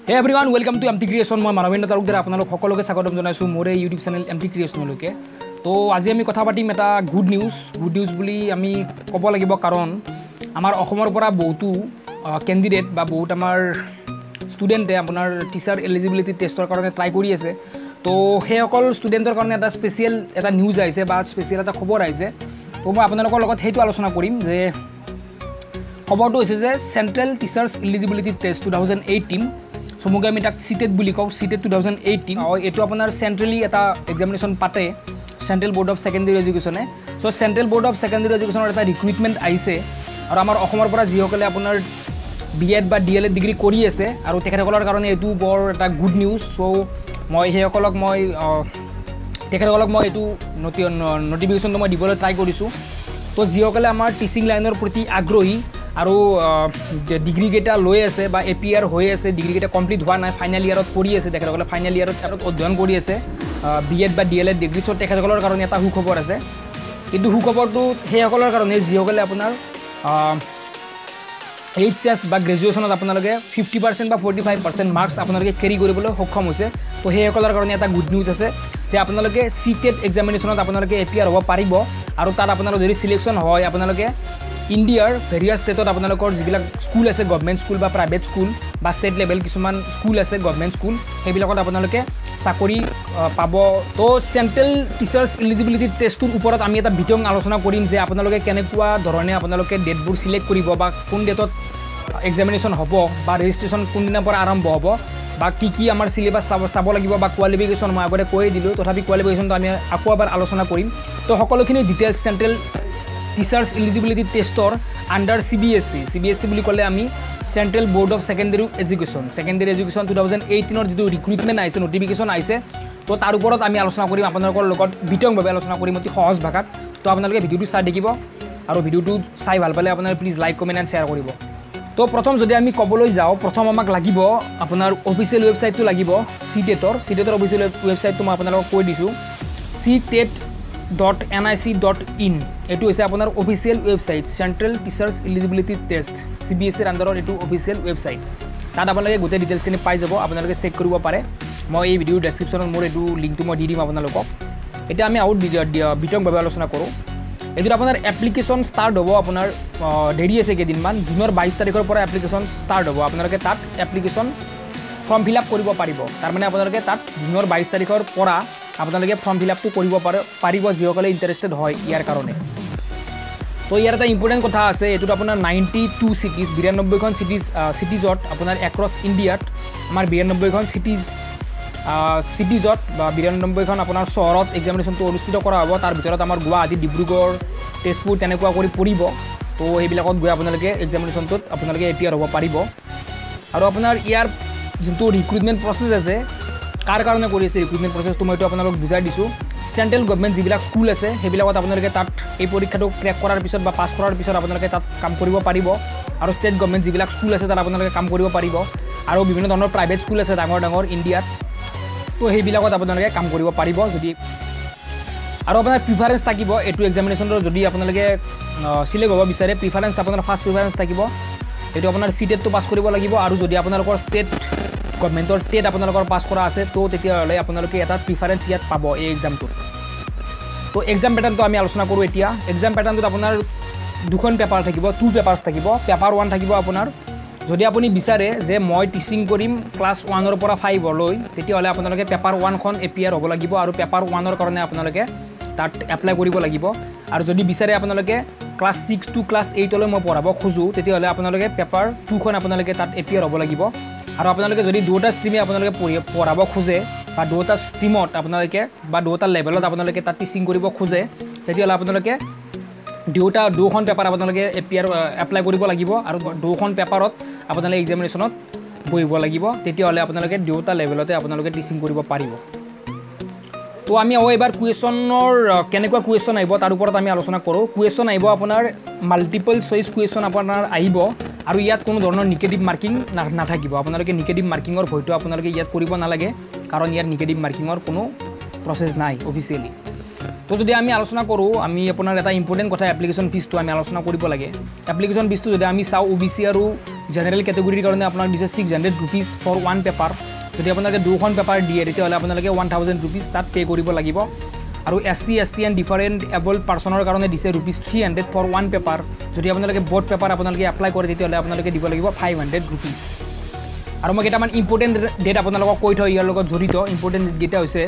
Hey everyone, welcome to M T Creation. মই মানৱেন্দ্ৰ তালুকদাৰ, আপোনালোক সকলোকে স্বাগতম জনাইছোঁ মোৰ এই ইউটিউব চেনেল এম টি ক্ৰিয়েশ্যনলৈকে। তো আজি আমি কথা পাতিম এটা গুড নিউজ। গুড নিউজ বুলি আমি ক'ব লাগিব, কাৰণ আমাৰ অসমৰ পৰা বহুতো কেণ্ডিডেট বা বহুত আমাৰ ষ্টুডেণ্টে আপোনাৰ টিচাৰ এলিজিবিলিটি টেষ্টৰ কাৰণে ট্ৰাই কৰি আছে। তো সেইসকল ষ্টুডেণ্টৰ কাৰণে এটা স্পেচিয়েল এটা নিউজ আহিছে বা স্পেচিয়েল এটা খবৰ আহিছে। তো মই আপোনালোকৰ লগত সেইটো আলোচনা কৰিম যে খবৰটো হৈছে যে Central Teachers Eligibility Test 2018, চমুকৈ আমি তাক চি টেট বুলি কওঁ, চি টেট 2018। এইটো আপোনাৰ চেণ্ট্ৰেলি এটা এক্সামিনেশ্যন পাতে চেণ্ট্ৰেল বৰ্ড অফ ছেকেণ্ডেৰী এডুকেশ্যনে। So' Central Board of Secondary এডুকেশ্যনৰ এটা ৰিক্ৰুইটমেণ্ট আহিছে আৰু আমাৰ অসমৰ পৰা যিসকলে আপোনাৰ বি এড বা ডি এল এড ডিগ্ৰী কৰি আছে আৰু তেখেতসকলৰ কাৰণে এইটো বৰ এটা গুড নিউজ। চ' মই সেইসকলক মই তেখেতসকলক মই এইটো নটিফিকেশ্যনটো মই দিবলৈ ট্ৰাই কৰিছোঁ। তো যিসকলে আমাৰ টিচিং লাইনৰ প্ৰতি আগ্ৰহী আৰু ডিগ্ৰীকেইটা লৈ আছে বা এ পি আৰ হৈ আছে, ডিগ্ৰীকেইটা কমপ্লিট হোৱা নাই, ফাইনেল ইয়াৰত পঢ়ি আছে, তেখেতসকলে ফাইনেল ইয়াৰত অধ্যয়ন কৰি আছে বি এড বা D L Ed degree, so তেখেতসকলৰ কাৰণে এটা সুখবৰ আছে। কিন্তু সুখবৰটো সেইসকলৰ কাৰণে যিসকলে আপোনাৰ এইচ এছ বা গ্ৰেজুৱেশ্যনত আপোনালোকে 50% বা 45% মাৰ্কছ আপোনালোকে কেৰি কৰিবলৈ সক্ষম হৈছে। তো সেইসকলৰ কাৰণে এটা গুড নিউজ আছে যে আপোনালোকে চি টেট এক্সামিনেশ্যনত আপোনালোকে এপিয়াৰ হ'ব পাৰিব আৰু তাত আপোনালোক যদি চিলেকশ্যন হয়, আপোনালোকে ইণ্ডিয়াৰ ভেৰিয়াছ ষ্টেটত আপোনালোকৰ যিবিলাক স্কুল আছে, গভমেণ্ট স্কুল বা প্ৰাইভেট স্কুল বা ষ্টেট লেভেল কিছুমান স্কুল আছে গভমেণ্ট স্কুল, সেইবিলাকত আপোনালোকে চাকৰি পাব। তো চেণ্ট্ৰেল টিচাৰ্ছ এলিজিবিলিটি টেষ্টটোৰ ওপৰত আমি এটা বিতং আলোচনা কৰিম যে আপোনালোকে কেনেকুৱা ধৰণে আপোনালোকে ডেটবোৰ চিলেক্ট কৰিব বা কোন ডেটত এক্সামিনেশ্যন হ'ব বা ৰেজিষ্ট্ৰেশ্যন কোনদিনাৰ পৰা আৰম্ভ হ'ব বা কি কি আমাৰ চিলেবাছ চাব লাগিব বা কোৱালিফিকেশ্যন মই আগতে কৈয়ে দিলোঁ, তথাপি কোৱালিফিকেশ্যনটো আমি আকৌ এবাৰ আলোচনা কৰিম। তো সকলোখিনি ডিটেইলছ চেণ্ট্ৰেল টিচাৰ্ছ এলিজিবিলিটি টেষ্টৰ under C B S E, C B S E বুলি ক'লে আমি Central Board of Secondary Education, Secondary Education 2018ৰ যিটো ৰিক্ৰুইটমেণ্ট আহিছে, নটিফিকেশ্যন আহিছে, তো তাৰ ওপৰত আমি আলোচনা কৰিম আপোনালোকৰ লগত, বিতংভাৱে আলোচনা কৰিম অতি সহজ ভাষাত। তো আপোনালোকে ভিডিঅ'টো চাই থাকিব আৰু ভিডিঅ'টো চাই ভাল পালে আপোনালোকে please like, comment and share কৰিব। তো প্ৰথম যদি আমি ক'বলৈ যাওঁ, প্ৰথম আমাক লাগিব আপোনাৰ অফিচিয়েল ৱেবছাইটটো লাগিব চি টেটৰ। চি টেটৰ অফিচিয়েল ৱেবছাইটটো মই আপোনালোকক কৈ দিছোঁ, ctet.nic.in। এইটো হৈছে আপোনাৰ official website, Central Teachers Eligibility Test C B S ইৰ আণ্ডাৰত এইটো অফিচিয়েল ৱেবছাইট। তাত আপোনালোকে গোটেই ডিটেইলছখিনি পাই যাব, আপোনালোকে চেক কৰিব পাৰে। মই এই ভিডিঅ'ৰ ডেছক্ৰিপশ্যনত মোৰ এইটো লিংকটো মই দি দিম আপোনালোকক। এতিয়া আমি আৰু বিতংভাৱে আলোচনা কৰোঁ। এইটোত আপোনাৰ এপ্লিকেশ্যন ষ্টাৰ্ট হ'ব আপোনাৰ দেৰি আছে কেইদিনমান, জুনৰ 22 তাৰিখৰ পৰা এপ্লিকেশ্যন ষ্টাৰ্ট হ'ব। আপোনালোকে তাত এপ্লিকেশ্যন ফৰ্ম ফিল আপ কৰিব পাৰিব। তাৰমানে আপোনালোকে তাত জুনৰ 22 তাৰিখৰ পৰা আপোনালোকে ফৰ্ম ফিল আপটো কৰিব পাৰিব যিসকলে ইণ্টাৰেষ্টেড হয় ইয়াৰ কাৰণে। তো ইয়াৰ এটা ইম্পৰ্টেণ্ট কথা আছে, এইটোত আপোনাৰ 92 চিটিজ, 92খন চিটিজত আপোনাৰ এক্ৰছ ইণ্ডিয়াত আমাৰ 92খন চিটিজত বা 92খন আপোনাৰ চহৰত এক্সামিনেশ্যনটো অনুষ্ঠিত কৰা হ'ব। তাৰ ভিতৰত আমাৰ গুৱাহাটী, ডিব্ৰুগড়, তেজপুৰ তেনেকুৱা কৰি পৰিব। তো সেইবিলাকত গৈ আপোনালোকে এক্সামিনেশ্যনটোত আপোনালোকে এপিয়াৰ হ'ব পাৰিব। আৰু আপোনাৰ ইয়াৰ যোনটো ৰিক্ৰুইটমেণ্ট প্ৰচেছ আছে, কাৰ কাৰণে কৰি আছে ৰিক্ৰুইটমেণ্ট প্ৰচেছটো মই এইটো আপোনালোকক বুজাই দিছোঁ। চেণ্ট্ৰেল গভমেণ্ট যিবিলাক স্কুল আছে সেইবিলাকত আপোনালোকে তাত এই পৰীক্ষাটো ক্ৰেক কৰাৰ পিছত বা পাছ কৰাৰ পিছত আপোনালোকে তাত কাম কৰিব পাৰিব। আৰু ষ্টেট গভমেণ্ট যিবিলাক স্কুল আছে তাত আপোনালোকে কাম কৰিব পাৰিব। আৰু বিভিন্ন ধৰণৰ প্ৰাইভেট স্কুল আছে ডাঙৰ ডাঙৰ ইণ্ডিয়াত, তো সেইবিলাকত আপোনালোকে কাম কৰিব পাৰিব যদি। আৰু আপোনাৰ প্ৰিফাৰেঞ্চ থাকিব এইটো এক্সামিনেশ্যনৰ, যদি আপোনালোকে চিলেক্ট হ'ব বিচাৰে প্ৰিফাৰেঞ্চ আপোনাৰ ফাৰ্ষ্ট প্ৰিফাৰেঞ্চ থাকিব, এইটো আপোনাৰ চি টেটটো পাছ কৰিব লাগিব। আৰু যদি আপোনালোকৰ ষ্টেট গভমেণ্টৰ টেট আপোনালোকৰ পাছ কৰা আছে, তো তেতিয়াহ'লে আপোনালোকে এটা প্ৰিফাৰেঞ্চ ইয়াত পাব এই এক্সামটোত। তো এক্সাম পেটাৰ্ণটো আমি আলোচনা কৰোঁ এতিয়া। এক্সাম পেটাৰ্ণটোত আপোনাৰ দুখন পেপাৰ থাকিব, 2 পেপাৰ্ছ থাকিব। পেপাৰ 1 থাকিব আপোনাৰ, যদি আপুনি বিচাৰে যে মই টিচিং কৰিম ক্লাছ 1ৰ পৰা 5লৈ, তেতিয়াহ'লে আপোনালোকে পেপাৰ 1খন এপিয়াৰ হ'ব লাগিব আৰু পেপাৰ 1ৰ কাৰণে আপোনালোকে তাত এপ্লাই কৰিব লাগিব। আৰু যদি বিচাৰে আপোনালোকে ক্লাছ 6 টু ক্লাছ 8লৈ মই পঢ়াব খোজোঁ, তেতিয়াহ'লে আপোনালোকে পেপাৰ 2খন আপোনালোকে তাত এপিয়াৰ হ'ব লাগিব। আৰু আপোনালোকে যদি দুয়োটা ষ্ট্ৰীমে আপোনালোকে পঢ়াব খোজে বা দুয়োটা ষ্ট্ৰীমত আপোনালোকে বা দুয়োটা লেভেলত আপোনালোকে তাত টিচিং কৰিব খোজে, তেতিয়াহ'লে আপোনালোকে দুখন পেপাৰ আপোনালোকে এপ্লাই কৰিব লাগিব আৰু দুখন পেপাৰত আপোনালোকে এক্সামিনেশ্যনত বহিব লাগিব। তেতিয়াহ'লে আপোনালোকে দুয়োটা লেভেলতে আপোনালোকে টিচিং কৰিব পাৰিব। তো আমি আৰু এইবাৰ কুৱেশ্যনৰ কেনেকুৱা কুৱেশ্যন আহিব তাৰ ওপৰত আমি আলোচনা কৰোঁ। কুৱেশ্যন আহিব আপোনাৰ মাল্টিপল চইচ কুৱেশ্যন আপোনাৰ আহিব আৰু ইয়াত কোনো ধৰণৰ নিগেটিভ মাৰ্কিং নাথাকিব। আপোনালোকে নিগেটিভ মাৰ্কিঙৰ ভয়টো আপোনালোকে ইয়াত কৰিব নালাগে, কাৰণ ইয়াত নিগেটিভ মাৰ্কিঙৰ কোনো প্ৰচেছ নাই অফিচিয়েলি। তো যদি আমি আলোচনা কৰোঁ, আমি আপোনাৰ এটা ইম্পৰ্টেণ্ট কথা এপ্লিকেশ্যন ফিজটো আমি আলোচনা কৰিব লাগে। এপ্লিকেশ্যন ফিজটো যদি আমি চাওঁ, অ' বি চি আৰু জেনেৰেল কেটেগৰীৰ কাৰণে আপোনাক দিছে ₹600 ফৰ ওৱান পেপাৰ। যদি আপোনালোকে দুখন পেপাৰ দিয়ে তেতিয়াহ'লে আপোনালোকে ₹1000 তাত পে' কৰিব লাগিব। আৰু SC ST and different able পাৰ্চনৰ কাৰণে দিছে ₹300 ফৰ ওৱান পেপাৰ। যদি আপোনালোকে ব'থ পেপাৰ আপোনালোকে এপ্লাই কৰে তেতিয়াহ'লে আপোনালোকে দিব লাগিব ₹500। আৰু মই কেইটামান ইম্পৰ্টেণ্ট ডেট আপোনালোকক কৈ থওঁ, ইয়াৰ লগত জড়িত ইম্পৰ্টেণ্ট ডেটকেইটা হৈছে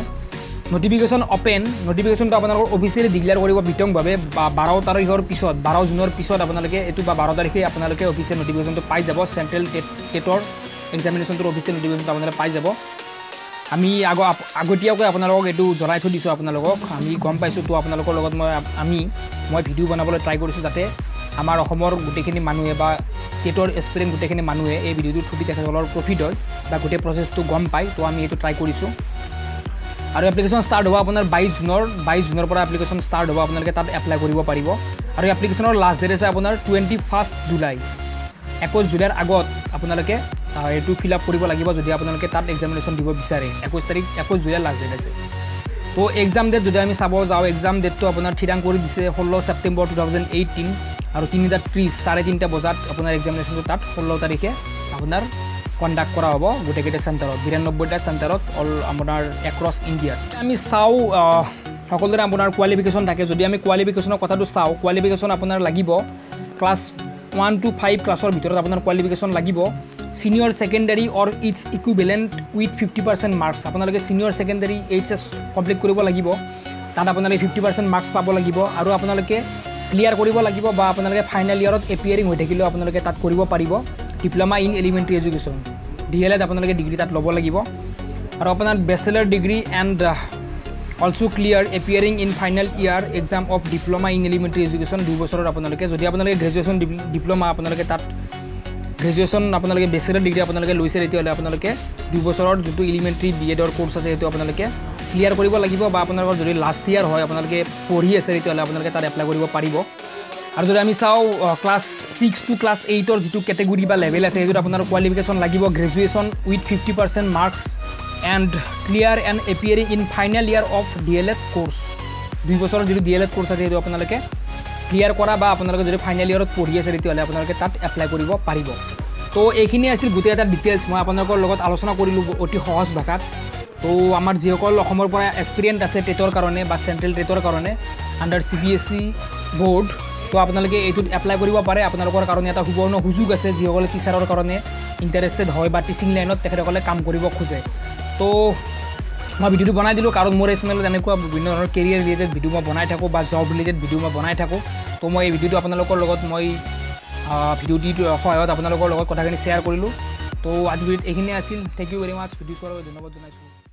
নটিফিকেশ্যন অ'পেন। নটিফিকেশ্যনটো আপোনালোকৰ অফিচিয়েলি ডিক্লেয়াৰ কৰিব বিতংভাৱে 12 তাৰিখৰ পিছত, 12 জুনৰ পিছত আপোনালোকে এইটো বা 12 তাৰিখে আপোনালোকে অফিচিয়েল নটিফিকেশ্যনটো পাই যাব। চেণ্ট্ৰেল টেটৰ এক্সামিনেশ্যনটোৰ অফিচিয়েল নটিফিকেশ্যনটো আপোনালোকে পাই যাব। আমি আগতীয়াকৈ আপোনালোকক এইটো জনাই থৈ দিছোঁ, আপোনালোকক আমি গম পাইছোঁ। তো আপোনালোকৰ লগত মই ভিডিঅ' বনাবলৈ ট্ৰাই কৰিছোঁ যাতে আমাৰ অসমৰ গোটেইখিনি মানুহে বা টেটৰ এক্সপিৰিয়েঞ্চ গোটেইখিনি মানুহে এই ভিডিঅ'টো থ্ৰুদি তেখেতসকলৰ প্ৰফিট হয় বা গোটেই প্ৰচেছটো গম পায়। তো আমি এইটো ট্ৰাই কৰিছোঁ। আৰু এপ্লিকেশ্যন ষ্টাৰ্ট হ'ব আপোনাৰ 22 জুনৰ পৰা এপ্লিকেশ্যন ষ্টাৰ্ট হ'ব, আপোনালোকে তাত এপ্লাই কৰিব পাৰিব। আৰু এপ্লিকেশ্যনৰ লাষ্ট ডেট আছে আপোনাৰ 21 জুলাই, 21 জুলাইৰ আগত আপোনালোকে এইটো ফিল আপ কৰিব লাগিব যদি আপোনালোকে তাত এক্সামিনেশ্যন দিব বিচাৰে। 21 জুলাই লাষ্ট ডেট আছে। তো এক্সাম ডেট যদি আমি চাব যাওঁ, এক্সাম ডেটটো আপোনাৰ থিৰাং কৰি দিছে 16 ছেপ্টেম্বৰ 2018 আৰু 3:30 3:30 বজাত আপোনাৰ এক্সামিনেশ্যনটো তাত 16 তাৰিখে আপোনাৰ কণ্ডাক্ট কৰা হ'ব গোটেইকেইটা চেণ্টাৰত, 92টা চেণ্টাৰত অল আপোনাৰ এক্ৰছ ইণ্ডিয়াত। আমি চাওঁ সকলোৰে আপোনাৰ কোৱালিফিকেশ্যন থাকে। যদি আমি কোৱালিফিকেশ্যনৰ কথাটো চাওঁ, কোৱালিফিকেশ্যন আপোনাৰ লাগিব ক্লাছ 1 to 5 ক্লাছৰ ভিতৰত আপোনাৰ কোৱালিফিকেশ্যন লাগিব। Senior secondary or its equivalent with 50% marks. আপোনালোকে ছিনিয়ৰ ছেকেণ্ডাৰী HS complete কৰিব লাগিব, তাত আপোনালোকে 50% মাৰ্কছ পাব লাগিব। আৰু আপোনালোকে ক্লিয়াৰ কৰিব লাগিব বা আপোনালোকে ফাইনেল ইয়েৰত এপিয়াৰিং হৈ থাকিলেও আপোনালোকে তাত কৰিব পাৰিব diploma in elementary education, DElEd আপোনালোকে ডিগ্ৰী তাত ল'ব লাগিব। আৰু আপোনাৰ bachelor degree and also clear appearing in final year exam of diploma in elementary education 2 বছৰত আপোনালোকে যদি আপোনালোকে গ্ৰেজুৱেশ্যন ডিপ্ল'মা আপোনালোকে তাত গ্ৰেজুৱেশ্যন আপোনালোকে বেচেলাৰ ডিগ্ৰী আপোনালোকে লৈছে তেতিয়াহ'লে আপোনালোকে 2 বছৰৰ যিটো এলিমেণ্টাৰী বি এডৰ কোৰ্চ আছে সেইটো আপোনালোকে ক্লিয়াৰ কৰিব লাগিব। বা আপোনালোকৰ যদি লাষ্ট ইয়াৰ হয় আপোনালোকে পঢ়ি আছে তেতিয়াহ'লে আপোনালোকে তাত এপ্লাই কৰিব পাৰিব। আৰু যদি আমি চাওঁ ক্লাছ 6 টু ক্লাছ 8ৰ যিটো কেটেগৰী বা লেভেল আছে সেইটোত আপোনাৰ কোৱালিফিকেশ্যন লাগিব graduation with 50% marks and clear and appearing in final year of DElEd course. 2 বছৰৰ যিটো DElEd course আছে সেইটো আপোনালোকে ক্লিয়াৰ কৰা বা আপোনালোকে যদি ফাইনেল ইয়েৰত পঢ়ি আছে তেতিয়াহ'লে আপোনালোকে তাত এপ্লাই কৰিব পাৰিব। তো এইখিনি আছিল গোটেই এটা ডিটেইলছ মই আপোনালোকৰ লগত আলোচনা কৰিলোঁ অতি সহজ ভাষাত। তো আমাৰ যিসকল অসমৰ পৰা এক্সপিৰিয়েঞ্চ আছে টেটৰ কাৰণে বা চেণ্ট্ৰেল টেটৰ কাৰণে আণ্ডাৰ CBSE board, তো আপোনালোকে এইটোত এপ্লাই কৰিব পাৰে। আপোনালোকৰ কাৰণে এটা সুবৰ্ণ সুযোগ আছে যিসকলে টিচাৰৰ কাৰণে ইণ্টাৰেষ্টেড হয় বা টিচিং লাইনত তেখেতসকলে কাম কৰিব খোজে। তো মই ভিডিঅ'টো বনাই দিলোঁ কাৰণ মোৰ এই চেনেলত এনেকুৱা বিভিন্ন ধৰণৰ কেৰিয়াৰ ৰিলেটেড ভিডিঅ' মই বনাই থাকোঁ বা জব ৰিলেটেড ভিডিঅ' মই বনাই থাকোঁ। তো মই এই ভিডিঅ'টো আপোনালোকৰ লগত মই ভিডিঅ'টিৰ সহায়ত আপোনালোকৰ লগত কথাখিনি শ্বেয়াৰ কৰিলোঁ। তো আজি ভিডিঅ'ত এইখিনিয়ে আছিল। Thank you very much. Video চোৱাৰ বাবে ধন্যবাদ জনাইছোঁ।